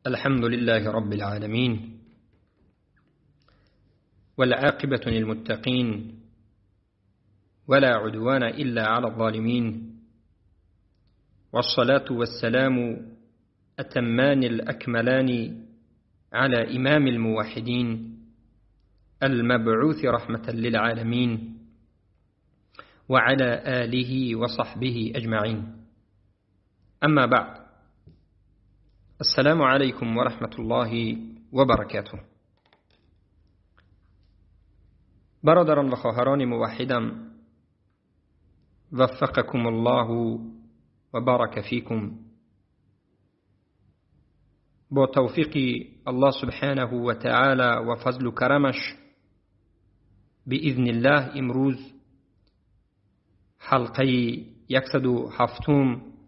الحمد لله رب العالمين، والعاقبة للمتقين، ولا عدوان إلا على الظالمين، والصلاة والسلام أتمان الأكملان على إمام الموحدين المبعوث رحمة للعالمين، وعلى آله وصحبه أجمعين. أما بعد، السلام عليكم ورحمة الله وبركاته. برادران و خواهران موحدم، وفقكم الله وبارك فيكم. با توفیق الله سبحانه و تعالی و فضل و کرمش باذن الله امروز حلقه 107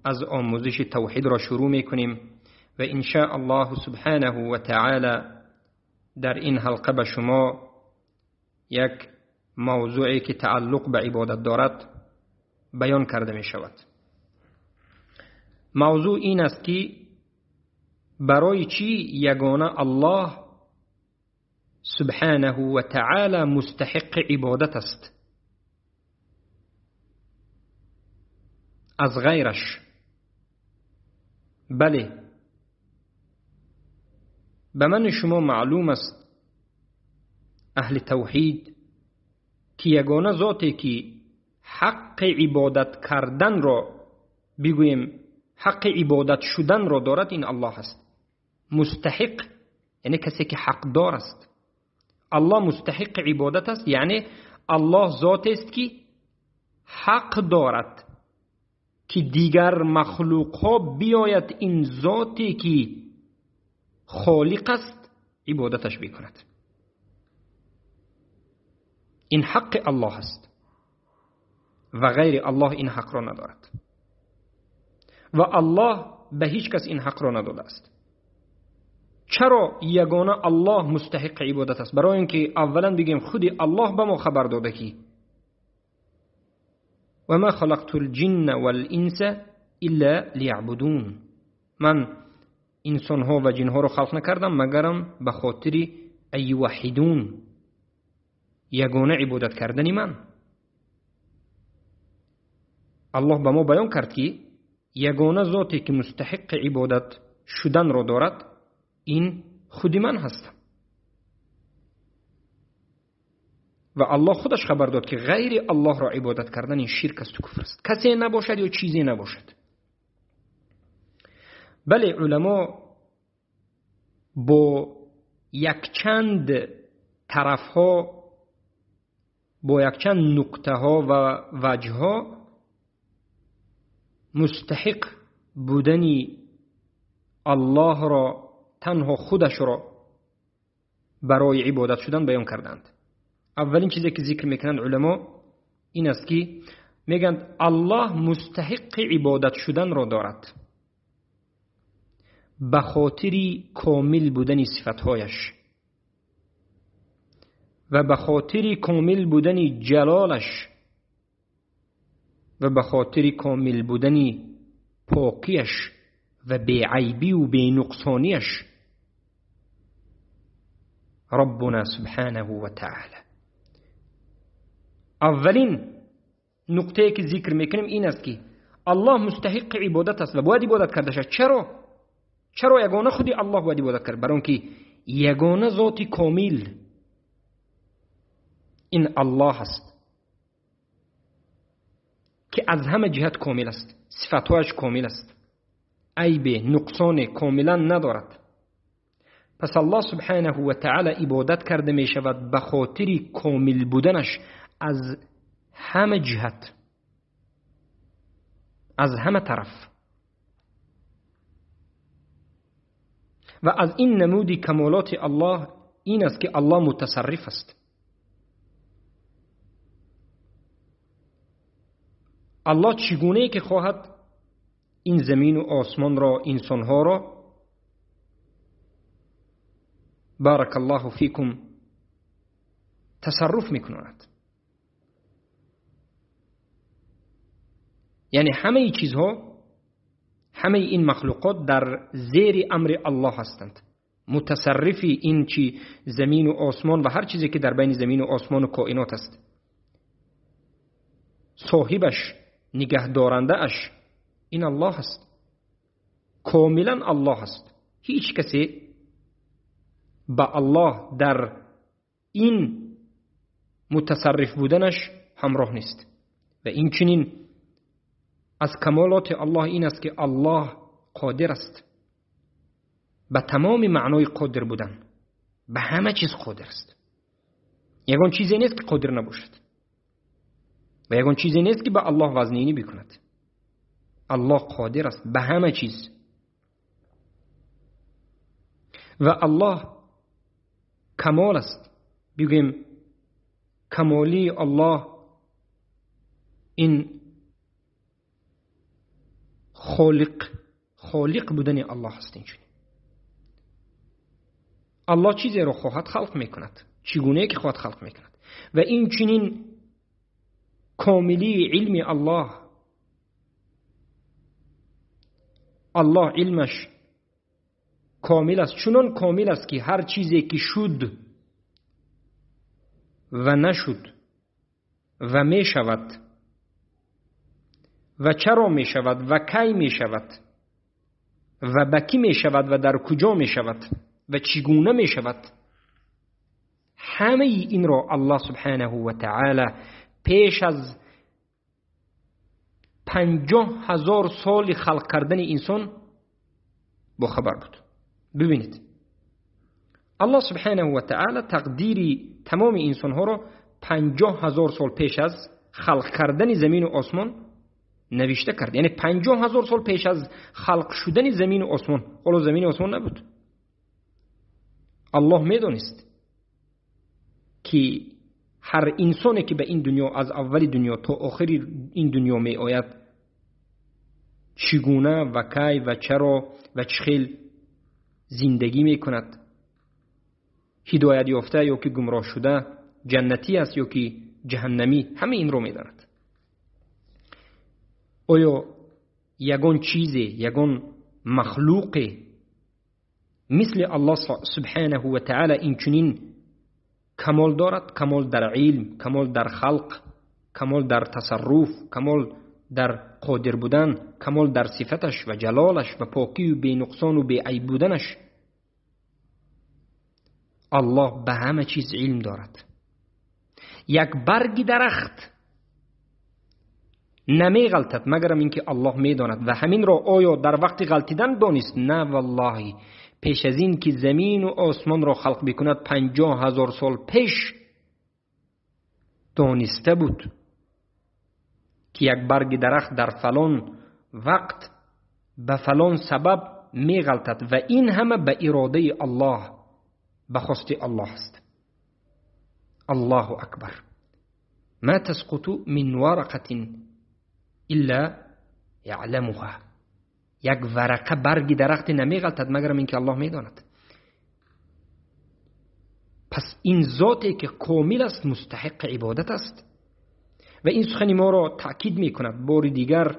از آموزش توحید را شروع میکنیم و ان شاء الله سبحانه و تعالی در این حلقه به شما یک موضوعی که تعلق به عبادت دارد بیان کرده می شود. موضوع این است که برای چی یگانه الله سبحانه و تعالی مستحق عبادت است از غیرش. بله، به من شما معلوم است اهل توحید که یگانه ذاتی که حق عبادت کردن را، بگوییم حق عبادت شدن را دارد، این الله است. مستحق یعنی کسی که حقدار است. الله مستحق عبادت است، یعنی الله ذات است که حق دارد که دیگر مخلوق ها بیاید این ذاتی که خالق است عبادتش بکند. این حق الله است و غیر الله این حق را ندارد و الله به هیچ کس این حق را نداده است. چرا یگانه الله مستحق عبادت است؟ برای اینکه اولا بگیم خود الله به ما خبر داده که و ما خلقت الجن والانس الا لیعبدون، من انسانها و جنها را خلق نکردم مگرم به خاطر ایوحدون، یگانه عبادت کردن من. الله به ما بیان کرد که یگانه ذاتی که مستحق عبادت شدن را دارد این خود من هستم. و الله خودش خبر داد که غیر الله را عبادت کردن این شرک است و کفر است، کسی نباشد یا چیزی نباشد. بله، علما با یک چند طرف ها، با یک چند نقطه ها و وجه ها مستحق بودن الله را، تنها خودش را برای عبادت شدن بیان کردند. اولین چیزی که ذکر میکنند علما این است که میگند الله مستحق عبادت شدن را دارد به خاطر کامل بودن صفتهایش و به خاطر کامل بودن جلالش و به خاطر کامل بودن پاکیش و بی‌عیبی و بی‌نقصانیش. ربنا سبحانه و تعالی. اولین نقطه که ذکر میکنیم این است که الله مستحق عبادت است و باید عبادت کرده شود. چرا؟ چرا یگانه خودی الله باید عبادت کرد؟ برای اینکه یگانه ذات کامل این الله است که از همه جهت کامل است، صفتهایش کامل است، عیب نقصان کاملا ندارد. پس الله سبحانه و تعالی عبادت کرده می شود به خاطر کامل بودنش از همه جهت، از همه طرف. و از این نمود کمالات الله این است که الله متصرف است. الله چگونه که خواهد این زمین و آسمان را، انسانها را، بارک الله فیکم، تصرف میکند. یعنی همه چیزها، همه این مخلوقات در زیر امر الله هستند. متصرف این چی زمین و آسمان و هر چیزی که در بین زمین و آسمان و کائنات است، صاحبش، نگهدارنده اش این الله است. کاملا الله است. هیچ کسی با الله در این متصرف بودنش همراه نیست. و این چنین از کمالات الله این است که الله قادر است، به تمام معنای قادر بودن، به همه چیز قادر است. یگان چیزی نیست که قادر نباشد و یگان چیزی نیست که به الله وزنینی بکند. الله قادر است به همه چیز و الله کمال است. بگوییم کمالی الله این خالق بودن الله است. اینچنین الله چیزی را خواهد خلق میکند، چگونه که خواهد خلق میکند. و این چنین کاملی علم الله، الله علمش کامل است، چنان کامل است که هر چیزی که شد و نشد و می شود و چرا می شود و کی می شود و به کی می شود و در کجا می شود و چگونه می شود، همه این را الله سبحانه و تعالی پیش از 50,000 سال خلق کردن انسان با خبر بود. ببینید الله سبحانه و تعالی تقدیر تمام انسان ها را 50,000 سال پیش از خلق کردن زمین و آسمان نوشته کرد. یعنی 50,000 سال پیش از خلق شدن زمین و آسمان، حالا زمین و آسمان نبود، الله میدونست که هر انسانی که به این دنیا از اول دنیا تا آخر این دنیا می آید چگونه و کی و چرا و چه زندگی می کند، هدایت یافته یا که گمراه شده، جنتی است یا که جهنمی، همه این رو می داند. آیا یگان چیزی، یگان مخلوقی مثل الله سبحانه و تعالی این چنین کمال دارد؟ کمال در علم، کمال در خلق، کمال در تصرف، کمال در قادر بودن، کمال در صفتش و جلالش و پاکی و بی نقصان و بی عیب بودنش. الله به همه چیز علم دارد. یک برگ درخت نمی غلطد مگرم اینکه الله می داند. و همین را آیا در وقت غلطیدن دانست؟ نه والله، پیش از این که زمین و آسمان را خلق بکند 50,000 سال پیش دانسته بود که یک برگ درخت در فلان وقت به فلان سبب می غلطد و این همه به اراده الله، به خواست الله است. الله اکبر. ما تسقط من ورقة الا يعلمها. یک ورقه برگ درخت نمی غلطد مگرم اینکه الله می داند. پس این ذاتی که کامل است مستحق عبادت است. و این سخن ما را تأکید می کند، بار دیگر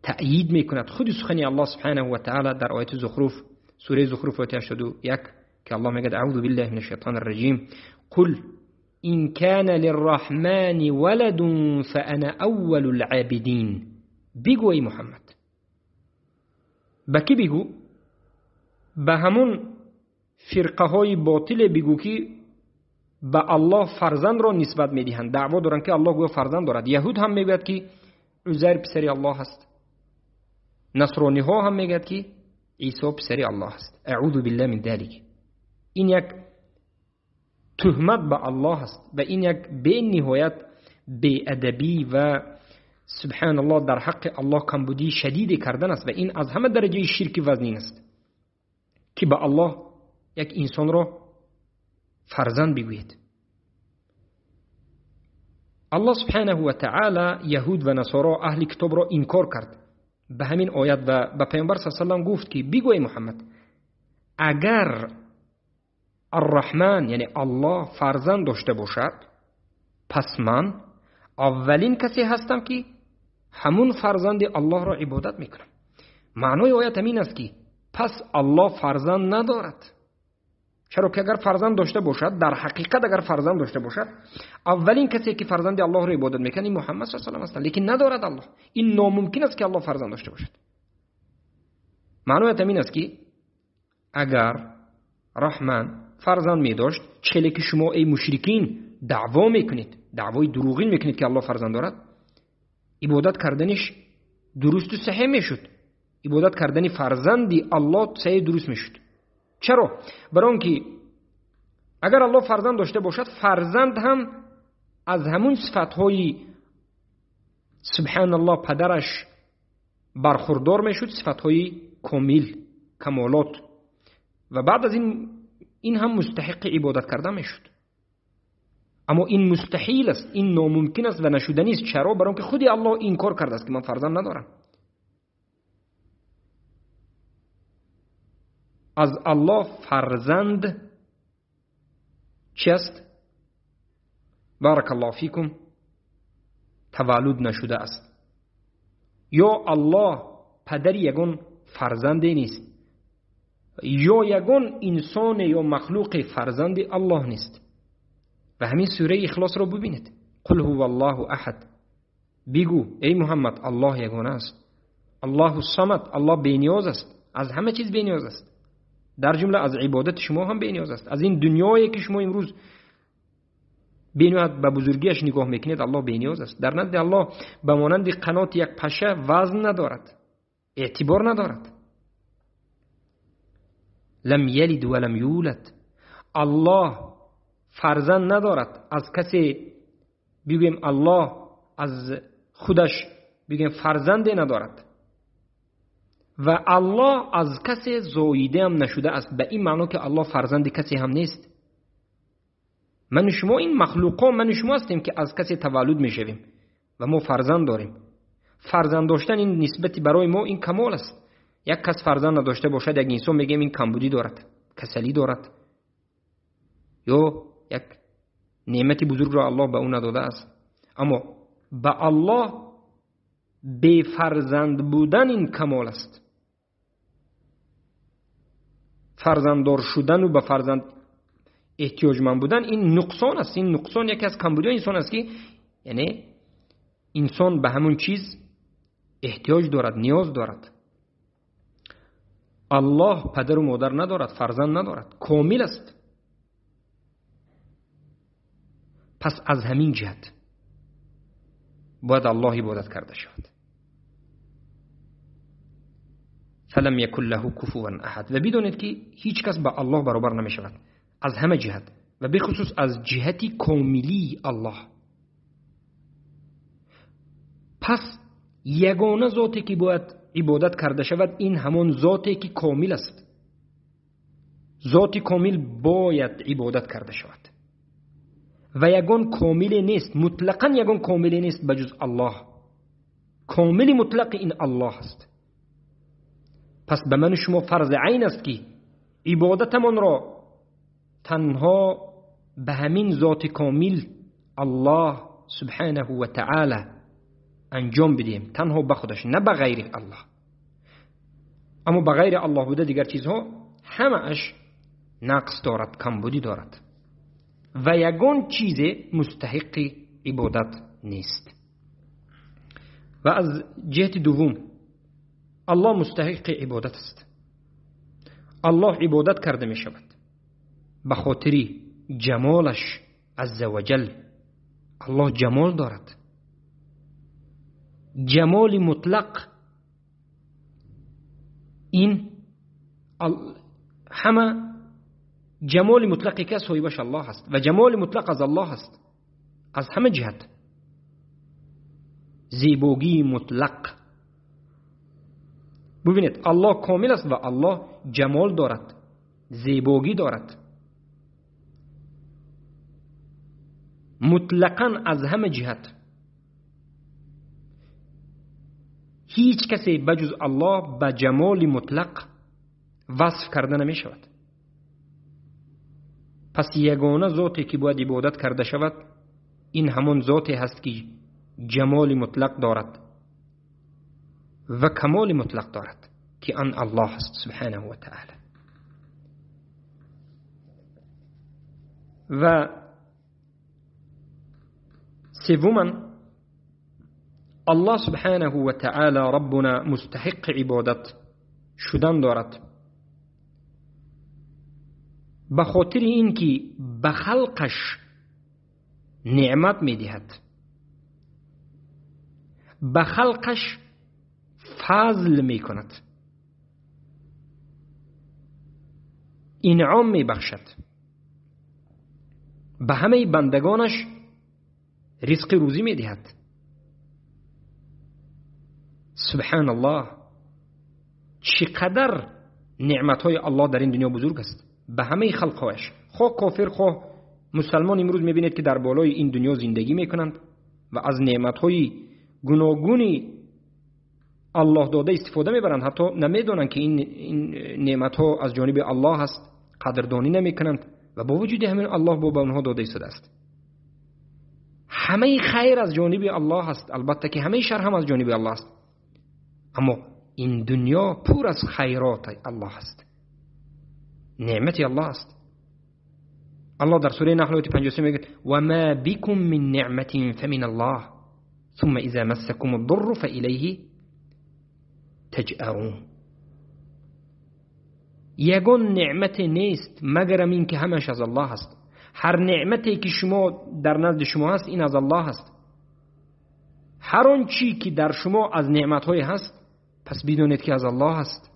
تأیید می کند خود سخن الله سبحانه و تعالی در آیت زخرف، سوره زخرف آیت 81 که الله میگه اعوذ بالله من الشیطان الرجیم قل إن كان للرحمن ولد فأنا أول العابدین. بگو ای محمد. به کی بگو؟ به همون فرقه های باطل بگو که به الله فرزند را نسبت میدهند، دعوا دارند که الله گویا فرزند دارد. یهود هم میگوید که عزیر پسر الله است، نصرانی ها هم میگوید که عیسی پسر الله است. اعوذ بالله من ذلک. این یک تهمت به الله است و این یک بی نهایت بی ادبی و سبحان الله در حق الله کمبودی شدید کردن است و این از همه درجه شرک وزنین است که به الله یک انسان را فرزند بگوید. الله سبحانه و تعالی یهود و نصارا اهل کتاب را انکار کرد به همین آیت و به پیامبر صلی الله علیه و سلم گفت که بگوی محمد اگر الرحمن یعنی الله فرزند داشته باشد پس من اولین کسی هستم که ҳамун фарзанди Аллоҳро ибодат мекунам. Маънои оят ҳамин аст ки пас Аллоҳ фарзанд надорад. Чаро ки агар фарзанд дошта бошад, дар ҳақиқат агар фарзанд дошта бошад, аввалин касе ки фарзанди Аллоҳро ибодат мекунад ин Муҳаммад саллаллоҳу алайҳи ва саллам аст. Лекин надорад Аллоҳ. Ин номумкин аст ки Аллоҳ фарзанд дошта бошад. Маънои ҳамин аст ки агар Раҳман фарзанд медошт, чӣ ки шумо эй мушрикин даъво мекунед, даъвои дурӯғин мекунед ки Аллоҳ фарзанд дорад, ибодат карданиш дурусту саҳеҳ мешуд. Ибодат кардани фарзанди Аллоҳ саҳеҳ дуруст мешуд. Чаро? Барои он ки агар Аллоҳ фарзанд дошта бошад, фарзанд ҳам аз ҳамун сифатҳои субҳаналлоҳ падараш бархурдор мешуд, сифатҳои комил, камолот. Ва баъд аз ин ҳам мустаҳиқи ибодат кардан мешуд. Аммо ин мустаҳил аст, ин номумкин аст ва нашуданист. Чаро? Барои он ки худи Аллоҳ инкор кардааст ки ман фарзанд надорам. Аз Аллоҳ фарзанд чи аст? Баракаллоҳу фикум, таваллуд нашуда аст. Ё Аллоҳ падари ягон фарзанде нест, ё ягон инсоне ё махлуқе фарзанди Аллоҳ нест. Ва ҳамин сураи Ихлосро бубинед. Қул ҳуваллоҳу аҳад. Бигӯ эй Муҳаммад, Аллоҳ ягона аст. Аллоҳу самад, Аллоҳ бениёз аст, аз ҳама чиз бениёз аст. Дар ҷумла аз ибодати шумо ҳам бениёз аст. Аз ин дунёе ки шумо имрӯз бениҳоят ба бузургиаш нигоҳ мекунед, Аллоҳ бениёз аст. Дар назди Аллоҳ ба монанди қаноти як паша вазн надорад, эътибор надорад. Лам ялид ва лам юлад. Аллоҳ фарзанд надорад. Аз касе бигӯем Аллоҳ аз худаш бигӯем фарзанде надорад. Ва Аллоҳ аз касе зоида ҳам нашуда аст, ба ин маъно ки Аллоҳ фарзанди касе ҳам нест. Ман ва шумо ин махлуқо, ман ва шумо ҳастем ки аз касе таваллуд мешавем ва мо фарзанд дорем. Фарзанд доштан ин нисбати барои мо ин камол аст. Як кас фарзанд надошта бошад, як инсон мегӯем ин камбудӣ дорад, касалӣ дорад, ё як неъмати бузургро Аллоҳ ба ӯ надодааст. Аммо ба Аллоҳ бефарзанд будан ин камол аст. Фарзанддор шудану ба фарзанд эҳтиёҷманд будан ин нуқсон аст. Ин нуқсон яке аз камбудиҳои инсон аст ки яъне инсон ба ҳамон чиз эҳтиёҷ дорад, ниёз дорад. Аллоҳ падару модар надорад, фарзанд надорад, комил аст. Пас аз ҳамин ҷиҳат бояд Аллоҳ ибодат карда шавад. فلم يكن له كفوا احد. و бидонед ки ҳеҷ кас ба Аллоҳ баробар намешавад аз ҳама ҷиҳат ва бихусус аз ҷиҳати комилии Аллоҳ. Пас ягона зоте ки бояд ибодат карда шавад ин ҳамон зоте ки комил аст. Зоти комил бояд ибодат карда шавад ва ягон комиле нест, мутлақан ягон комиле нест ба ҷуз Аллоҳ. Комили мутлақи ин Аллоҳ аст. Пас ба ману шумо фарзи айн аст ки ибодатамонро танҳо ба ҳамин зоти комил Аллоҳ субҳанаҳу ва таъала анҷом бидиҳем, танҳо ба худаш, на ба ғайри Аллоҳ. Аммо ба ғайри Аллоҳ буда дигар чизҳо ҳамааш нақс дорад, камбудӣ дорад ва ягон чизе мустаҳиқи ибодат нест. Ва аз ҷиҳати дуввум Аллоҳ мустаҳиқи ибодат аст. Аллоҳ ибодат карда мешавад ба хотири ҷамолаш азза ва ҷал. Аллоҳ ҷамол дорад, ҷамоли мутлақ. Ин ҳама ҷамоли мутлақе ки соҳибаш Аллоҳ аст ва ҷамоли мутлақ аз Аллоҳ аст аз ҳама ҷиҳат. Зебогии мутлақ. Бубинед, Аллоҳ комил аст ва Аллоҳ ҷамол дорад, зебогӣ дорад. Мутлақан аз ҳама ҷиҳат. Ҳеҷ касе ба ҷуз Аллоҳ ба ҷамоли мутлақ васф карда намешавад. Пас ягона зоте ки бояд ибодат карда шавад ин ҳамон зоте ҳаст ки ҷамоли мутлақ дорад. و کمال مطلق دارد که آن الله است سبحانه و تعالی. و سوما الله سبحانه و تعالی ربنا مستحق عبادت شدن دارد، به خاطر اینکه به خلقش نعمت میدهد، به خلقش فضل میکند، انعام میبخشد، به همه بندگانش رزق روزی میدهد. سبحان الله، چقدر نعمتهای الله در این دنیا بزرگ است به همه خلقهایش، خواه کافر خواه مسلمان. امروز میبینید که در بالای این دنیا زندگی میکنند و از نعمتهای گوناگونی الله داده استفاده میبرند، حتی نمیدونند که این نعمتها از جانب الله است، قدردانی نمیکنند و با وجود همین الله با آنها داده شده است. همه خیر از جانب الله است، البته که همه شر هم از جانب الله است، اما این دنیا پر از خیرات الله است، نعمت الله است. الله در سوره نحل آیه 53 میگه و ما بكم من نعمت فمن الله ثم اذا مسكم الضر فإليه تجأرون. یگان نعمت نیست مگر این که همش از الله است. هر نعمتی که شما در نزد شما هست این از الله است. هر آن چی که در شما از نعمت‌های هست پس بدونید که از الله است.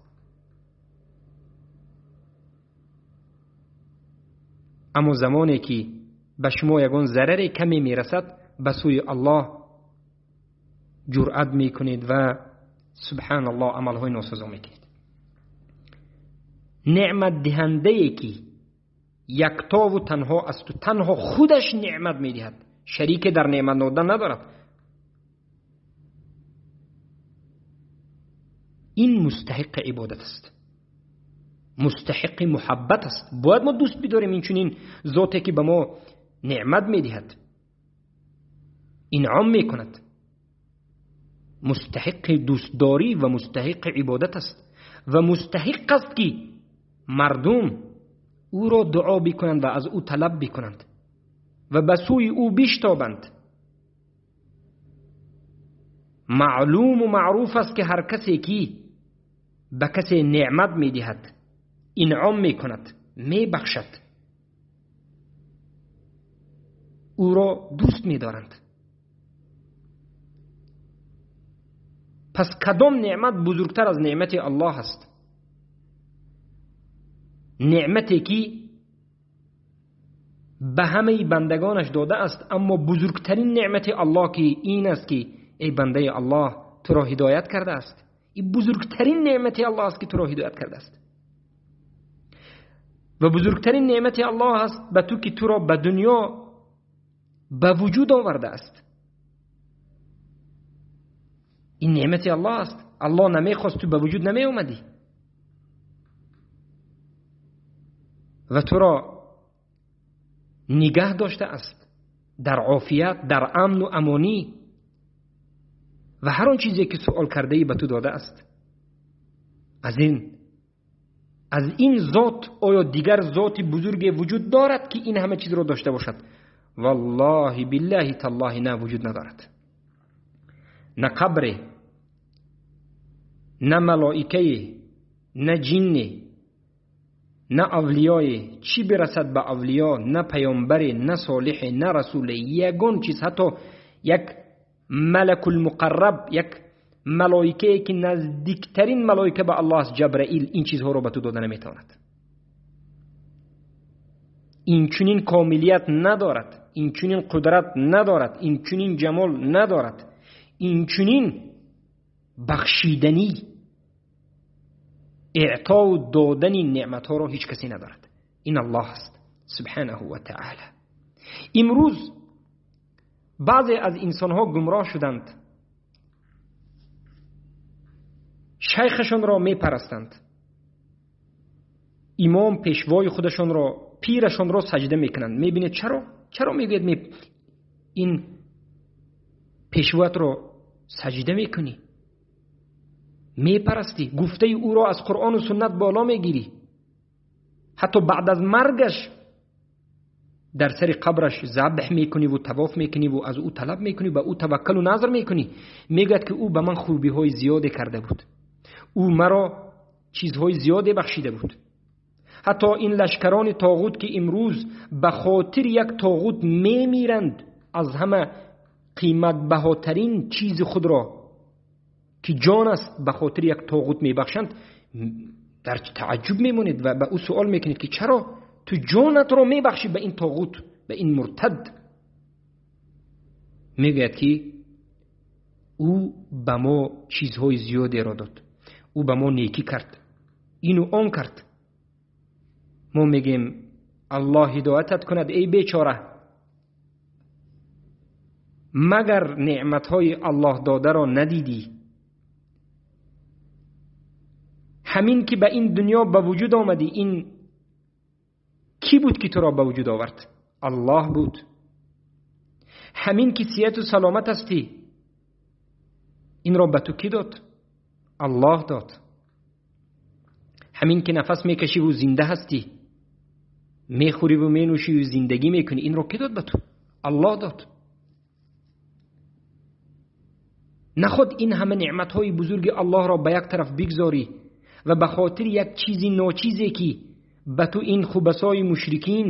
اما زمانی که به شما یگان ضرر کمی میرسد به سوی الله جرأت میکنید و سبحان الله عملهای ناسزا میکنید. نعمت دهنده ای که یکتا و تنها است و تنها خودش نعمت میدهد، شریک در نعمت دادن ندارد، این مستحق عبادت است، مستحق محبت است. باید ما دوست بداریم این چنین ذاتی که به ما نعمت میدهد، انعام میکند، مستحق دوستداری و مستحق عبادت است و مستحق است که مردم او را دعا بکنند و از او طلب بکنند و به سوی او بشتابند. معلوم و معروف است که هر کسی که به کسی نعمت میدهد، انعام میکند، میبخشد، او را دوست میدارند. پس کدام نعمت بزرگتر از نعمت الله است؟ نعمتی که به همه بندگانش داده است، اما بزرگترین نعمت الله که این است که ای بنده الله تو را هدایت کرده است. این بزرگترین نعمت الله است که تو را هدایت کرده است. و بزرگترین نعمت الله است به تو که تو را به دنیا به وجود آورده است. این نعمت الله است. الله نمیخواست تو به وجود نمی اومدی و تو را نگه داشته است در عافیت، در امن و امانی و هر آن چیزی که سوال کرده ای به تو داده است. از این ذات آیا دیگر ذات بزرگ وجود دارد که این همه چیز را داشته باشد؟ والله بالله تالله نه، وجود ندارد. نه قبر، نه ملائکه، نه جن، نه اولیای، چی برسد به اولیا، نه پیامبر، نه صالح، نه رسول، یگان چیز، حتی یک ملک المقرب، یک ملائکه که نزدیکترین ملائکه به الله است، جبرائیل، این چیزها رو به تو داده نمیتواند. این چنین کاملیت ندارد، این چنین قدرت ندارد، این چنین جمال ندارد، این چنین بخشیدنی، اعطا و دادن نعمتها را هیچ کسی ندارد. این الله است سبحانه و تعالی. امروز بعضی از انسانها گمراه شدند، شیخشان را میپرستند، امام پیشوای خودشان را، پیرشان را سجده میکنند. میبینید چرا؟ چرا میگوید این پیشوات را سجده میکنی؟ мепарастӣ, гуфтаи ӯро аз Қуръону суннат боло мегирӣ, ҳатто баъд аз маргаш дар сари қабраш забҳ мекунӣ ву тавоф мекунӣ ву аз ӯ талаб мекунӣ, ба ӯ таваккалу назр мекунӣ. Мегӯяд ки ӯ ба ман хубиҳои зиёде карда буд, ӯ маро чизҳои зиёде бахшида буд. Ҳатто ин лашкарони тоғут ки имрӯз ба хотири як тоғут мемиранд, аз ҳама қиматбаҳотарин чизи худро ки ҷон аст ба хотири як тоғут мебахшанд, дар тааҷҷуб мемонед ва ба ӯ суол мекунед ки чаро ту ҷонатро мебахшӣ ба ин тоғут, ба ин муртад? Мегӯяд ки ӯ ба мо чизҳои зиёдеро дод, ӯ ба мо некӣ кард, ину он кард. Мо мегӯем Аллоҳ ҳидоятат кунад эй бечора, магар неъматҳои Аллоҳ додаро надидӣ? Ҳамин ки ба ин дунё ба вуҷуд омадӣ, ин кӣ буд ки туро ба вуҷуд овард? Аллоҳ буд. Ҳамин ки сиҳату саломат ҳастӣ, инро ба ту кӣ дод? Аллоҳ дод. Ҳамин ки нафас мекашӣ ву зинда ҳастӣ, мехӯрӣ ву менӯшӣ ву зиндагӣ мекунӣ, инро кӣ дод ба ту? Аллоҳ дод. Наход ин ҳама неъматҳои бузурги Аллоҳро ба як тараф бигзорӣ ва ба хотири як чизи ночизе ки ба ту ин хубасои мушрикин,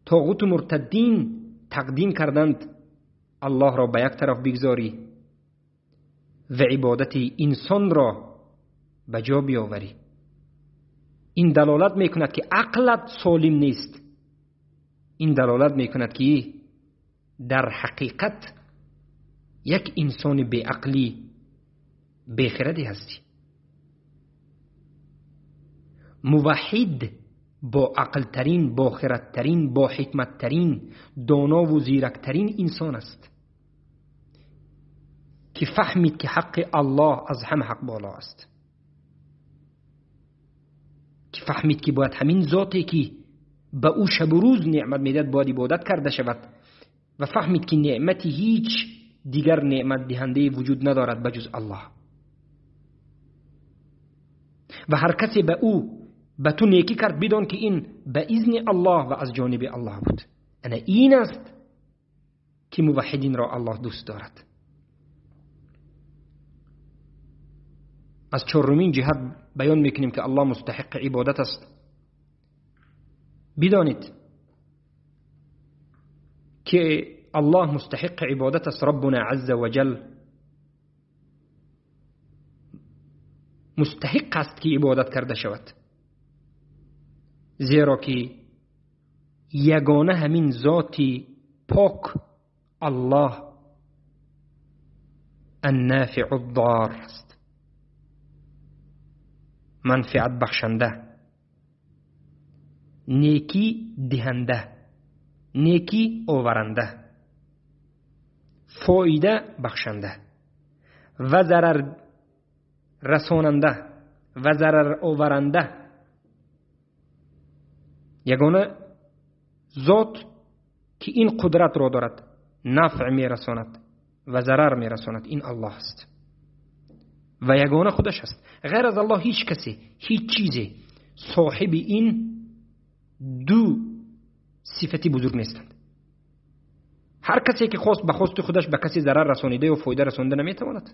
тоғуту муртаддин тақдим карданд, Аллоҳро ба як тараф бигзорӣ ва ибодати инсонро ба ҷо биёварӣ. Ин далолат мекунад ки ақлат солим нест. Ин далолат мекунад ки дар ҳақиқат як инсони беақлӣ, бехирадӣ ҳастӣ. Муваҳҳид бо ақлтарин, бо хирадтарин, бо ҳикматтарин, донову зирактарин инсон аст ки фаҳмид ки ҳаққи Аллоҳ аз ҳама ҳақ боло аст, ки фаҳмид ки бояд ҳамин зоте ки ба ӯ шабу рӯз неъмат медиҳад бояд ибодат карда шавад, ва фаҳмид ки неъмати ҳеҷ дигар неъматдиҳандае вуҷуд надорад ба ҷуз Аллоҳ. Ва ҳар касе ба ӯ ба ту некӣ кард, бидон ки ин ба изни Аллоҳ ва аз ҷониби Аллоҳ буд. Ана ин аст ки муваҳҳидинро Аллоҳ дӯст дорад. Аз чорумин ҷиҳат баён мекунем ки Аллоҳ мустаҳиқи ибодат аст. Бидонед ки Аллоҳ мустаҳиқи ибодат аст. Раббуна азза ва ҷал мустаҳиқ аст ки ибодат карда шавад, зеро ки ягона ҳамин зоти пок Аллоҳ аннафиъу ддор аст, манфиат бахшанда, некӣ диҳанда, некӣ оваранда, фоида бахшанда ва зарар расонанда ва зарар оваранда. Ягона зот ки ин қудратро дорад, нафъ мерасонад ва зарар мерасонад, ин Аллоҳ аст ва ягона худаш аст. Ғайр аз Аллоҳ ҳеҷ касе, ҳеҷ чизе соҳиби ин ду сифати бузург нестанд. Ҳар касе ки хост ба хости худаш ба касе зарар расонида ё фоида расонида наметавонад.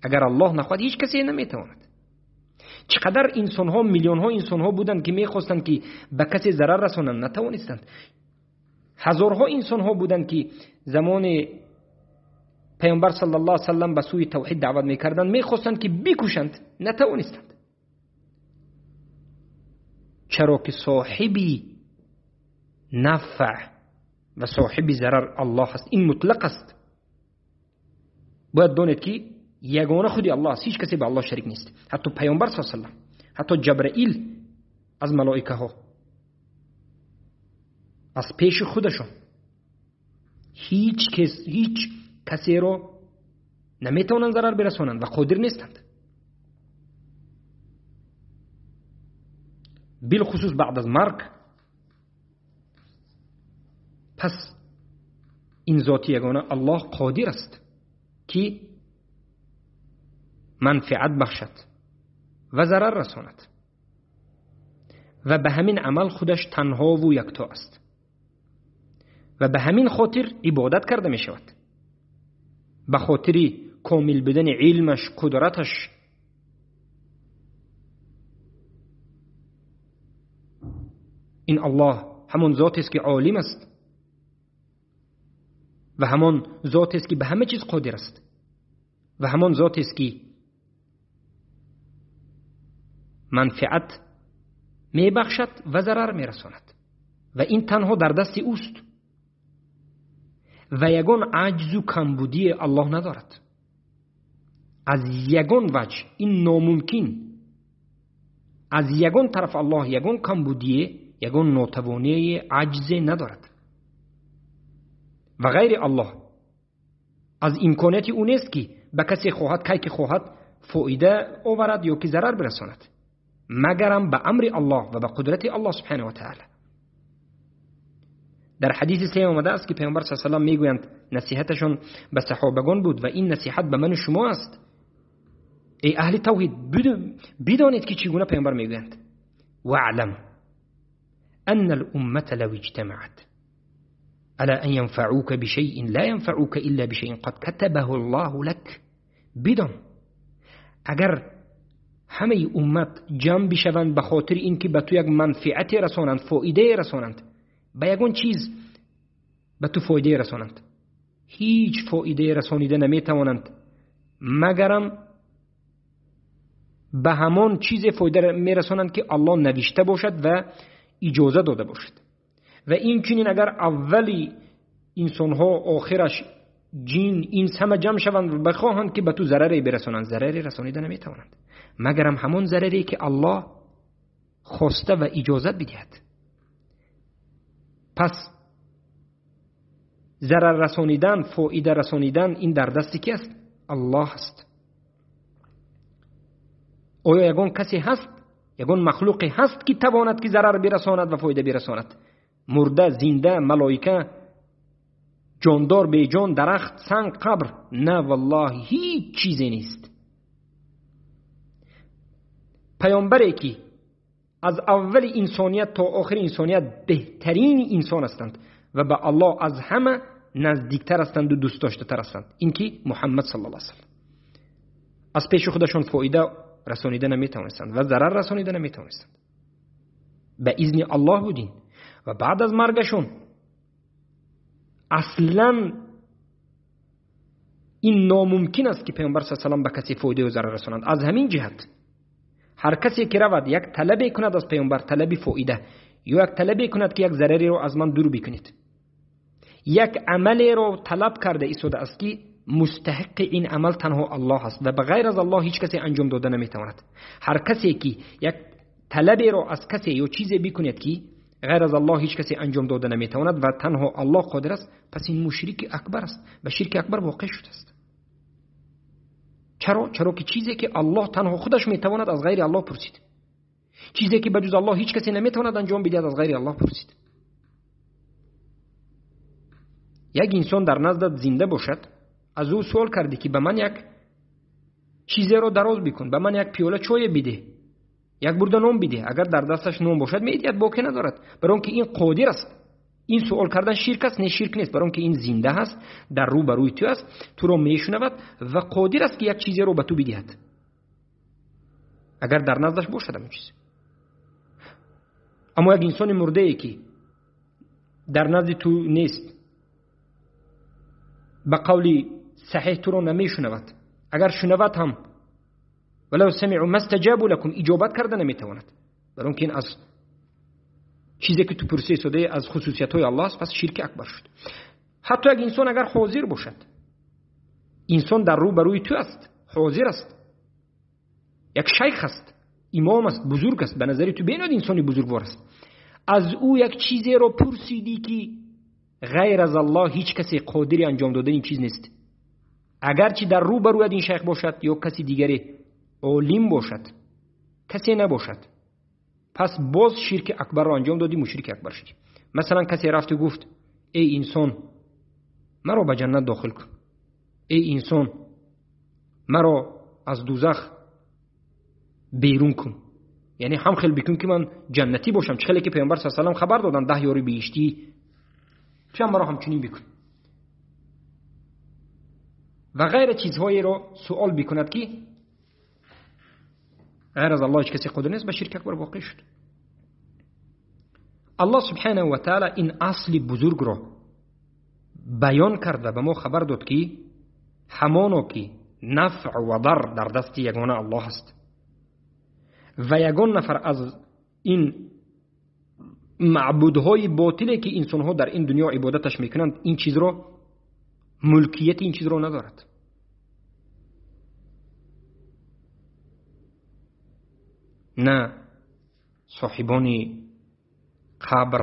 Агар Аллоҳ нахоҳад ҳеҷ касе наметавонад. Чӣ қадар инсонҳо, миллионҳо инсонҳо буданд ки мехостанд ки ба касе зарар расонанд, натавонистанд. Ҳазорҳо инсонҳо буданд ки замони паёмбар саллаллоҳу алайҳи васаллам ба сӯи тавҳид даъват мекарданд, мехостанд ки бикушанд, натавонистанд. Чаро ки соҳиби нафъ ва соҳиби зарар Аллоҳ аст. Ин мутлақ аст. Бояд донед ки ягона худи Аллоҳ аст, ҳеҷ касе ба Аллоҳ шарик нест. Ҳатто паёмбар саллаллоҳу алайҳи васаллам, ҳатто Ҷабраил аз малоикаҳо аз пеши худашон ҳеҷ касеро наметавонанд зарар бирасонанд ва қодир нестанд. Билхусус баъд аз марг. Пас ин зоти ягона Аллоҳ қодир аст ки манфиат бахшад ва зарар расонад ва ба ҳамин амал худаш танҳову якто аст ва ба ҳамин хотир ибодат карда мешавад, ба хотири комил будани илмаш, қудраташ. Ин Аллоҳ ҳамон зотест ки олим аст ва ҳамон зотест ки ба ҳама чиз қодир аст ва ҳамон зотест ки манфиат мебахшад ва зарар мерасонад ва ин танҳо дар дасти ӯст ва ягон аҷзу камбудии Аллоҳ надорад. Аз ягон ваҷ ин номумкин, аз ягон тараф Аллоҳ ягон камбудие, ягон нотавоние, аҷзе надорад ва ғайри Аллоҳ аз имконияти ӯ нест ки ба касе хоҳад, кай ки хоҳад фоида оварад ё ки зарар бирасонад, магарам ба амри Аллоҳ ва ба қудрати Аллоҳ субҳанаҳу ва таъала. Дар ҳадиси се омада аст ки Паёмбар саллаллоҳу алайҳи ва саллам мегӯянд, насиҳаташон ба саҳобагон буд ва ин насиҳат ба ману шумо аст. Эй аҳли тавҳид, бидонед ки чӣ гуна Паёмбар мегӯянд: واعلم أن الأمة لو اجتمعت على أن ينفعوك بشيء لا ينفعوك إلا بشيء قد كتبه الله لك. بدان اگر همه امت جمع بشوند به خاطر اینکه به تو یک منفعت رسانند، فایده رسانند، به یگان چیز به تو فایده رسانند، هیچ فایده رسانیده نمیتوانند مگرم به همان چیز فایده میرسانند که الله نوشته باشد و اجازه داده باشد. و این چنین اگر اولی انسانها آخرش جن انس همه جمع شوند و بخواهند که به تو ضرری برسانند، ضرری رسانیده نمیتوانند مگرم همان ضرری که الله خواسته و اجازه بدهد. پس ضرر رسانیدن، فایده رسانیدن این در دست کی است؟ الله است. آیا یگان کسی هست، یگان مخلوقی هست که تواند که ضرر برساند و فایده برساند؟ مرده، زنده، ملائکه، جاندار، بیجان، درخت، سنگ، قبر؟ نه والله، هیچ چیزی نیست. پیامبری که از اول انسانیت تا آخر انسانیت بهترین انسان هستند و به الله از همه نزدیکتر هستند و دوست داشته تر هستند، این که محمد صلی الله علیه و سلم، از پیش خودشون فایده رسانیده نمیتوانستند و ضرر رسانیده نمیتوانستند. به اذن الله بودین و بعد از مرگشون اصلا این ناممکن است که پیامبر صلی الله علیه و سلم به کسی فایده و ضرر رسانند. از همین جهت هر کسی که رود یک طلب کند از پیامبر، طلب فایده، یا یک طلب کند که یک ضرری رو از من دور بکنید، یک عملی رو طلب کرده ایستاده است که مستحق این عمل تنها الله است و به غیر از الله هیچ کسی انجام داده نمیتواند. هر کسی که یک طلبی رو از کسی یا چیزی بکند که غیر از الله هیچ کسی انجام داده نمیتواند و تنها الله قادر است، پس این مشرک اکبر است و شرک اکبر واقع شده است. چرا؟ چرا که چیزی که الله تنها خودش میتواند از غیر الله پرسید، چیزی که بجز الله هیچ کسی نمیتواند انجام بدهد از غیر الله پرسید. یک انسان در نزدت زنده باشد، از او سوال کردی که به من یک چیزی رو دراز بکن، به من یک پیاله چای بده، یک برده نان بده، اگر در دستش نان باشد میدهد، باکی ندارد، برای اینکه این قادر است. این سوال کردن شرک است؟ نه، شرک نیست، برای اینکه این زنده هست، در رو بروی تو است، تو رو میشنود و قادر است که یک چیزی رو به تو بدهد اگر در نزدش باشد همین چیز. اما یک انسان مرده ای که در نزد تو نیست، به قول صحیح تو رو نمیشنود، اگر شنود هم ولو سمعوا ما استجابوا لكم اجابت کرده نمیتواند، برای اینکه این از چیزی که تو پرسی ساده از خصوصیت های الله است، پس شرک اکبر شد. حتی یک انسان اگر حاضر باشد، انسان در رو بروی تو است، حاضر است، یک شیخ است، امام است، بزرگ است، به نظر تو بیناد انسانی بزرگوار است، از او یک چیزی رو پرسیدی که غیر از الله هیچ کسی قادری انجام دادن این چیز نیست، اگرچه در رو بروی این شیخ باشد یا کسی دیگری عالم باشد، کسی نباشد، پس باز شرک اکبر رو انجام دادی، مشرک اکبر شدی. مثلا کسی رفت و گفت ای انسان مرا به جنت داخل کن، ای انسان مرا аз дӯзах берун кун, яъне ҳам хел бикун ки ман ҷаннатӣ бошам, чӣ хеле ки паёмбар саллаллоҳу алайҳи васаллам хабар доданд 10 ёри биҳиштӣ, ту ҳам маро ҳамчунин бикун ва ғайра чизҳоеро суол бикунад ки ғайр аз Аллоҳ ҳеҷ касе қодир нест, ба ширки акбар воқеъ шуд. Аллоҳ субҳанаҳу ва таъала ин асли бузургро баён кард ва ба мо хабар дод ки ҳамоно ки нафъ ва дар дар дасти ягона Аллоҳ аст ва ягон нафар аз ин маъбудҳои ботиле ки инсонҳо дар ин дунё ибодаташ мекунанд, ин чизро мулкияти ин чизро надорад. На соҳибони қабр,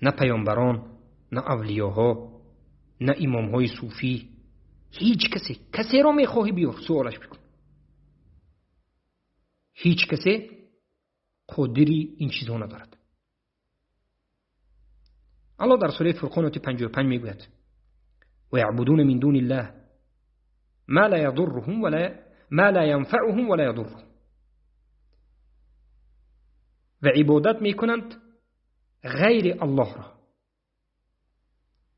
на паёмбарон, на авлиёҳо, на имомҳои суфӣ, ҳеҷ касе, касеро мехоҳӣ биёр суолаш бикун, ҳеҷ касе қодири ин чизҳо надорад. Аллоҳ дар сураи Фурқон ояти 55 мегӯяд: ويعبدون من دون الله ما لا يضرهم ولا ما لا ينفعهم ولا يضرهم. و عبادت میکنند غیر الله را،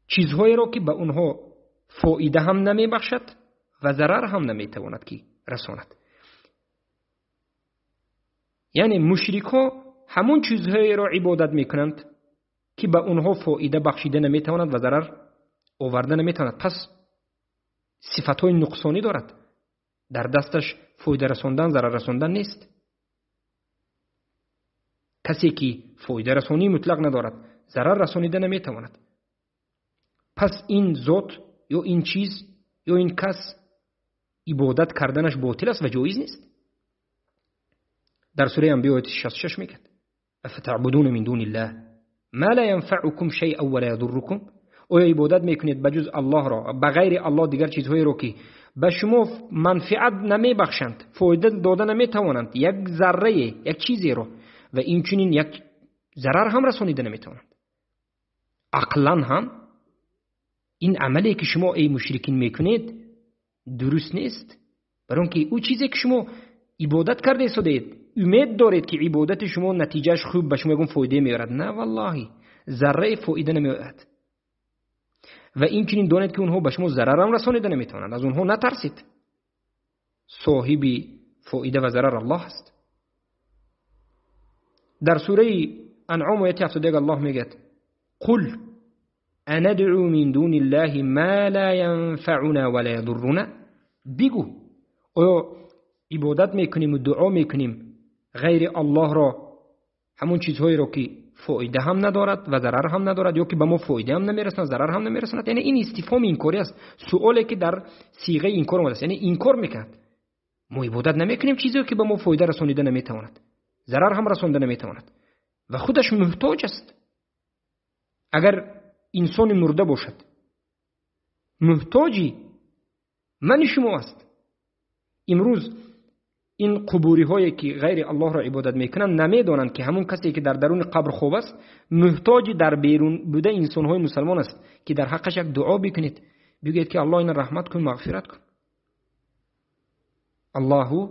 چیزهایی را که به اونها فایده هم نمیبخشد و ضرر هم نمیتواند که رساند. یعنی مشرک ها همون چیزهایی را عبادت میکنند که به اونها فایده بخشیده نمیتواند و ضرر آورده نمیتواند. پس صفتهای نقصانی دارد، در دستش فایده رساندن ضرر رساندن نیست. کسی که فایده رسانی مطلق ندارد، ضرر رسانیده نمیتواند. پس این ذات یا این چیز یا این کس عبادت کردنش باطل است و جایز نیست. در سوره انبیاء آیه 66 میگه: افتعبدون من دون الله ما لا ينفعكم شيئا ولا يضركم. آیا عبادت میکنید بجز الله را، بغیر الله دیگر چیزهایی را که به شما منفعت نمیبخشند، فایده داده نمیتوانند، یک ذره، یک چیزی را، و این چنین یک ضرر هم رسانیده نمیتوانند. عقلا هم این عملی که شما ای مشرکین میکنید درست نیست، برای اینکه او چیزی که شما عبادت کرده ایستادید امید دارید که عبادت شما نتیجهش خوب به شما یکم فایده میارد، نه والله ذره فایده نمیارد. و این چنین دانید که اونها به شما ضرر هم رسانیده نمیتوانند، از اونها نترسید. صاحب فایده و ضرر الله است. در سوره انعام آیه 71 الله میگه: قل اندعو من دون الله ما لا ينفعنا ولا يضرنا. بگو آیا عبادت میکنیم و دعا میکنیم غیر الله را، همون چیزهایی را که فایده هم ندارد و ضرر هم ندارد، یا که به ما فایده هم نمیرساند ضرر هم نمیرساند. یعنی این استفهام انکاری است، سوالی که در صیغه انکار آمده است، یعنی انکار میکند. ما عبادت نمیکنیم چیزی که به ما فایده رسانیده نمیتواند، ضرر هم رسانده نمیتواند و خودش محتاج است. اگر انسان مرده باشد محتاجی من شما است. امروز این قبوری هایی که غیر الله را عبادت میکنند نمیدانند که همون کسی که در درون قبر خوب است محتاج در بیرون بوده انسان های مسلمان است که در حقش یک دعا بکنید، بگید که الله این رحمت کن، مغفرت کن. الله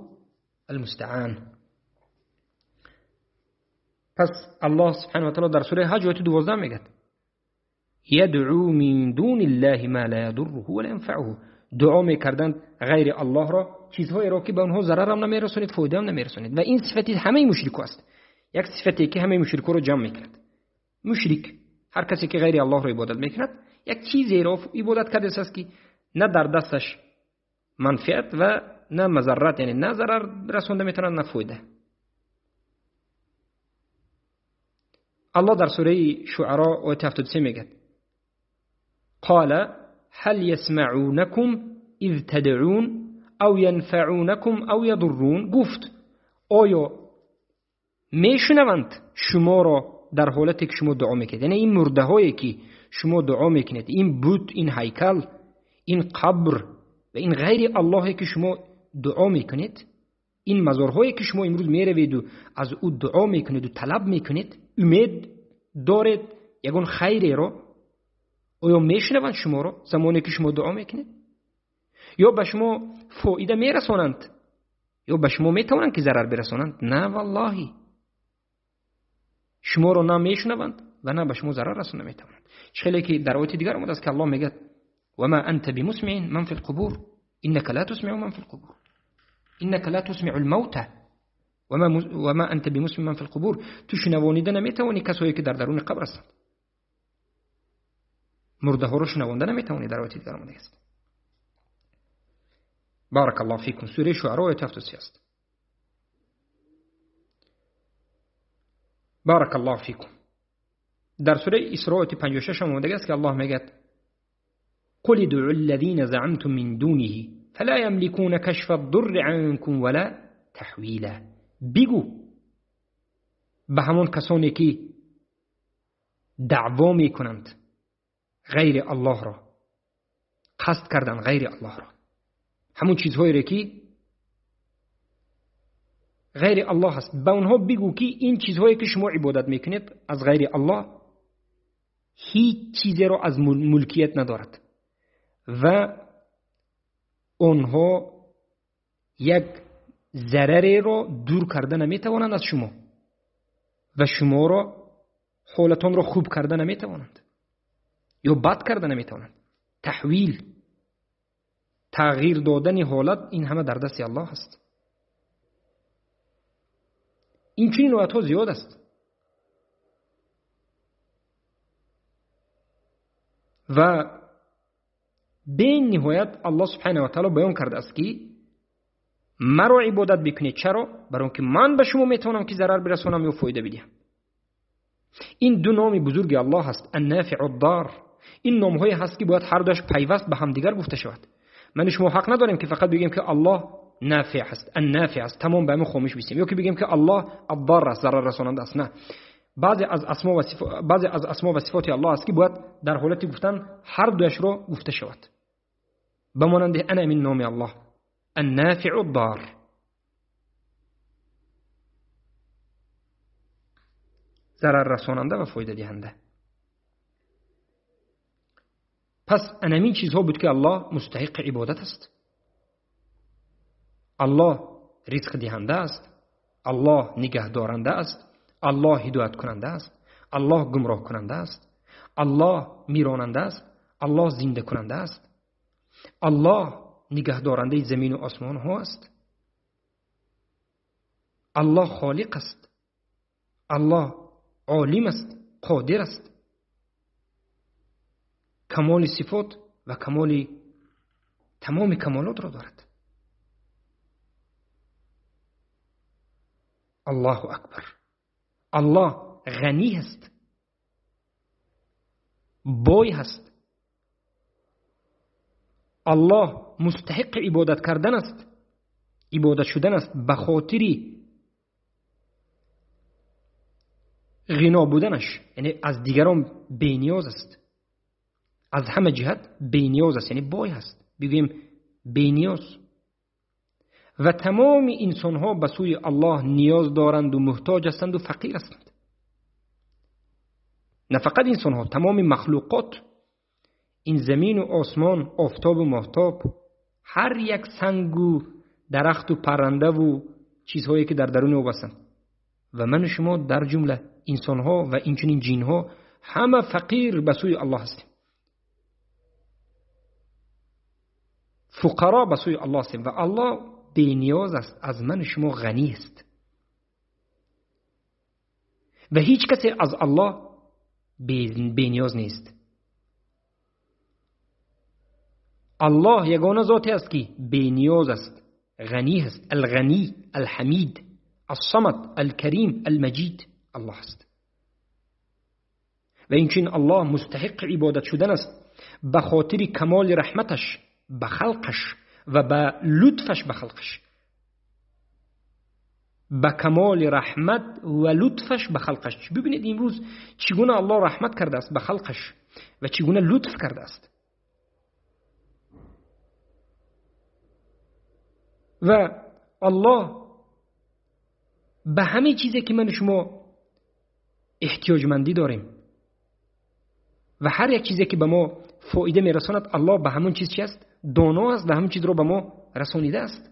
المستعان. پس الله سبحانه و تعالی در سوره حج آیه 12 میگه: یدعو من دون الله ما لا يضره ولا ينفعه. دعا میکردند غیر الله را، چیزهایی را که به آنها ضرر هم نمیرسانید، فایده هم نمیرسانید. و این صفتی همه مشرکا است، یک صفتی که همه مشرکا رو جمع میکند. مشرک هر کسی که غیر الله را عبادت میکند، یک چیزی را عبادت کرده است که نه در دستش منفعت و نه مضرت، یعنی نه ضرر رسونده میتواند نه فایده. الله در سوره شعراء آیه 73 میگه: قال هل يسمعونكم اذ تدعون او ينفعونكم او يضرون. گفت آیا میشنوند شما را در حالتی که شما دعا میکنید؟ یعنی این مرده هایی که شما دعا میکنید، این بت، این هیکل، این قبر و این غیر اللهی که شما دعا میکنید، این مزارهایی که شما امروز میروید و از او دعا میکنید و طلب میکنید، امید دارید یگان خیری را، آیا میشنوند شما را زمانی که شما دعا میکنید؟ Ё ба шумо фоида мерасонанд, ё ба шумо метавонанд ки зарар бирасонанд? На валлоҳи, шуморо на мешунаванд ва на ба шумо зарар расонда метавонанд. Хеле ки дар ояти дигар омадааст ки Аллоҳ мегӯяд: وما أنت بمسمع من في القبور إنك لا تسمع من في القبور إنك لا تسمع الموتى وما أنت بمسمع من في القبور. تو شنوانیده نمیتوانی کسایی که در درون قبر هستند، مرده ها رو شنوانده نمیتوانی. در آیت دیگر آمده است. بارک الله فیکم. سوره شعراء آیت 73 است. بارک الله فیکم. در سوره اسراء آیت 56 آمده است که الله میگه: قل ادعوا الذين زعمتم من دونه فلا يملكون كشف الضر عنكم ولا تحویلا. بگو به همون کسانی که دعوا میکنند غیر الله را، قصد کردن غیر الله را، همون چیزهایی را که غیر الله هست، به اونها بگو که این چیزهایی که شما عبادت میکنید از غیر الله هیچ چیزی را از ملکیت ندارد و آنها یک ضرری را دور کرده نمیتوانند از شما و شما را حالتان را خوب کرده نمیتوانند یا بد کرده نمیتوانند. تحویل، تغییر دادن حالت، این همه در دست الله است. این چنین آیت‌ها زیاد است و به نهایت الله سبحانه و تعالی بیان کرده است که مرا عبادت بکنید. چرا؟ برای اینکه من به شما میتونم که ضرر برسونم یا فایده بدهم. این دو نام بزرگ الله هست، النافع الضار. این نام‌هایی هست که باید هر دوش پیوست به هم دیگر گفته شود. من شما حق نداریم که فقط بگیم که الله نافع است، النافع است، تمام به همون خاموش بشیم، یا که بگیم که الله الضار است، ضرر رساننده است. نه، بعضی از اسما و صفات الله است که باید در حالت گفتن هر دوش رو گفته شود. به مانند انا من نام الله النافع الضار. ضرر رساننده و فایده دهنده. پس انمین چیزها بود که الله مستحق عبادت است. الله رزق دهنده است، الله نگهدارنده است، الله هدایت کننده است، الله گمراه کننده است، الله میراننده است، الله زنده کننده است، الله نگهدارنده زمین و آسمان ها است، الله خالق است، الله عالم است، قادر است. کمال صفات و کمال تمام کمالات را دارد. الله اکبر. الله غنی است، بای هست. الله مستحق عبادت کردن است، عبادت شدن است، به خاطر غنا بودنش، یعنی از دیگران بی‌نیاز است، از همه جهت بی‌نیاز است، یعنی بای هست، بگوییم بی‌نیاز. و تمام انسان ها به سوی الله نیاز دارند و محتاج هستند و فقیر هستند. نه فقط انسان ها، تمام مخلوقات، این زمین و آسمان، آفتاب و ماهتاب، هر یک سنگ و درخت و پرنده و چیزهایی که در درون او هستند و من و شما در جمله انسان ها و اینچنین جن ها، همه فقیر به سوی الله هستیم، فقرا به سوی الله هستیم و الله بی‌نیاز است، از من و شما غنی است و هیچ کسی از الله بی‌نیاز نیست. الله یگانه ذاتی است که بی‌نیاز است، غنی است، الغنی، الحمید، الصمد، الکریم، المجید الله است. و اینچنین الله مستحق عبادت شدن است به خاطر کمال رحمتش به خلقش و به لطفش به خلقش، به کمال رحمت و لطفش به خلقش. ببینید امروز چگونه الله رحمت کرده است به خلقش و چگونه لطف کرده است. و الله به همه چیزی که من و شما احتیاجمندی داریم و هر یک چیزی که به ما فایده میرساند، الله به همون چیز چی است؟ доно аст ва ҳамин чизро ба мо расонидааст.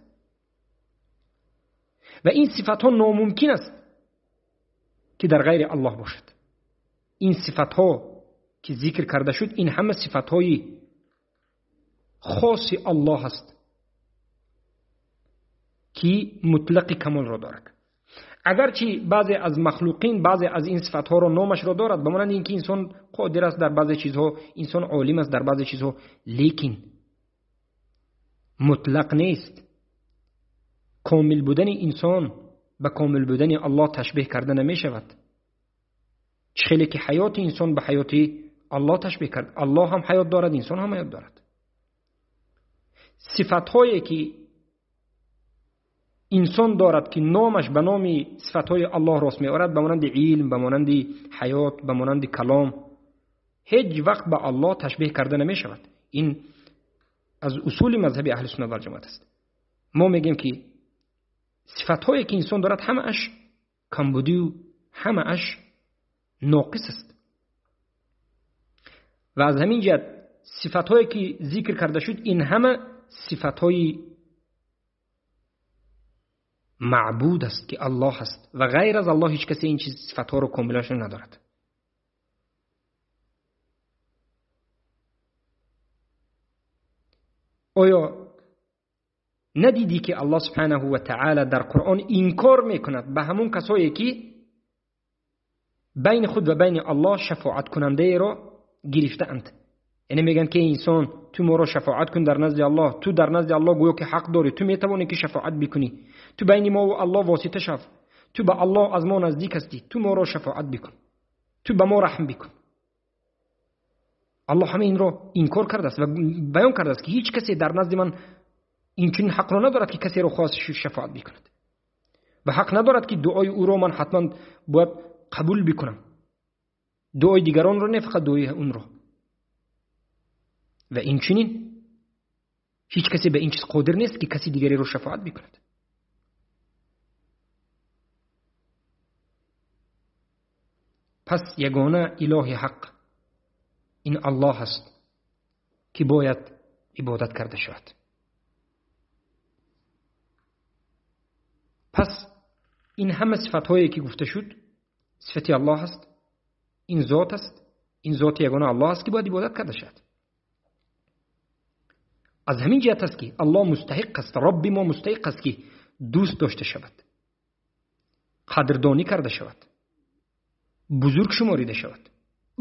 Ва ин сифатҳо номумкин аст ки дар ғайри Аллоҳ бошад. Ин сифатҳо ки зикр карда шуд, ин ҳама сифатҳои хоси Аллоҳ аст ки мутлақи камолро дорад. Агарчи баъзе аз махлуқин баъзе аз ин сифатҳоро номашро дорад, ба монанди инки инсон қодир аст дар баъзе чизҳо, инсон олим аст дар баъзе чизҳо, лекин мутлақ нест. Комил будани инсон ба комил будани Аллоҳ ташбеҳ карда намешавад. Чӣ хеле ки ҳаёти инсон ба ҳаёти Аллоҳ ташбеҳ кард, Аллоҳ ҳам ҳаёт дорад, инсон ҳам ҳаёт дорад. Сифатҳое ки инсон дорад ки номаш ба номи сифатҳои Аллоҳ рост меорад, ба монанди илм, ба монанди ҳаёт, ба монанди калом, ҳеҷ вақт ба Аллоҳ ташбеҳ карда намешавад. Ин аз усули мазҳаби аҳли суннат вал ҷамоат аст. Мо мегӯем ки сифатҳое ки инсон дорад ҳамааш камбудию ҳамааш ноқис аст. Ва аз ҳамин ҷиҳат сифатҳое ки зикр карда шуд, ин ҳама сифатҳои маъбуд аст ки Аллоҳ аст ва ғайр аз Аллоҳ ҳеҷ касе ин чиз сифатҳоро комилашон надорад. Оё надидӣ ки Аллоҳ субҳанаҳу ва таъала дар Қуръон инкор мекунад ба ҳамон касое ки байни худ ва байни Аллоҳ шафоаткунандаеро гирифтаанд? Яъне мегӯянд ки инсон, ту моро шафоат кун дар назди Аллоҳ, ту дар назди Аллоҳ гӯё ки ҳақ дорӣ, ту метавонӣ ки шафоат бикунӣ, ту байни мо ва Аллоҳ восита шав, ту ба Аллоҳ аз мо наздик ҳастӣ, ту моро шафоат бикун, ту ба мо раҳм бикун. Аллоҳ ҳама инро инкор кардааст ва баён кардааст ки ҳеҷ касе дар назди ман инчунин ҳақро надорад ки касеро хост шафоат бикунад ва ҳақ надорад ки дуои ӯро ман ҳатман бояд қабул бикунам, дуои дигаронро не, фақат дуои онро. Ва инчунин ҳеҷ касе ба ин чиз қодир нест ки каси дигареро шафоат бикунад. Пас ягона илоҳи ҳақ ин Аллоҳ аст ки бояд ибодат карда шавад. Пас ин ҳама сифатҳое ки гуфта шуд сифати Аллоҳ аст, ин зот аст, ин зоти ягона Аллоҳ аст ки бояд ибодат карда шавад. Аз ҳамин ҷиҳат аст ки Аллоҳ мустаҳиқ аст, Робби мо мустаҳиқ аст ки дӯст дошта шавад, қадрдонӣ карда шавад, бузург шуморида шавад,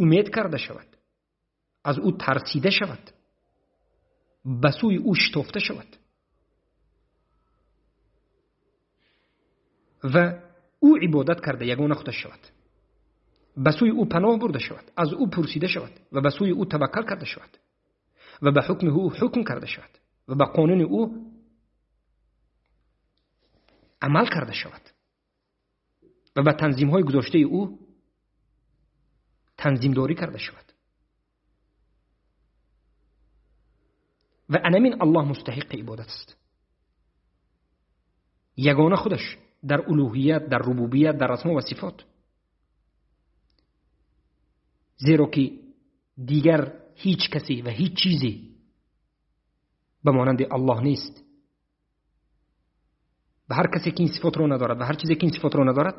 умед карда шавад, аз ӯ тарсида шавад, ба сӯи ӯ шитофта шавад ва ӯ ибодат карда ягона худаш шавад, ба сӯи ӯ паноҳ бурда шавад, аз ӯ пурсида шавад ва ба сӯи ӯ таваккал карда шавад ва ба ҳукми ӯ ҳукм карда шавад ва ба қонуни ӯ амал карда шавад ва ба танзимҳои гузоштаи ӯ танзимдорӣ карда шавад. Ва анамин Аллоҳ мустаҳиқи ибодат аст, ягона худаш дар улуҳият, дар рубубият, дар асмо ва сифот, зеро ки дигар ҳеҷ касе ва ҳеҷ чизе ба монанди Аллоҳ нест. Ба ҳар касе ки ин сифотро надорад ва ҳар чизе ки ин сифотро надорад,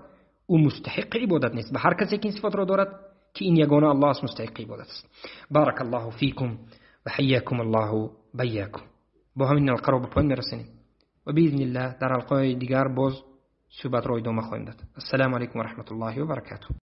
ӯ мустаҳиқи ибодат нест. Ба ҳар касе ки ин сифотро дорад ки ин ягона Аллоҳ аст, мустаҳиқи ибодат аст. Барак Аллоҳу фикум ва ҳайякум Аллоҳу байякум. Бо ҳамин ҳалқаро ба поён мерасонем ва биизниллаҳ дар ҳалқаҳои дигар боз суҳбатро идома хоҳем дод. Ассалому алайкум ва раҳматуллоҳи ва баракатуҳ.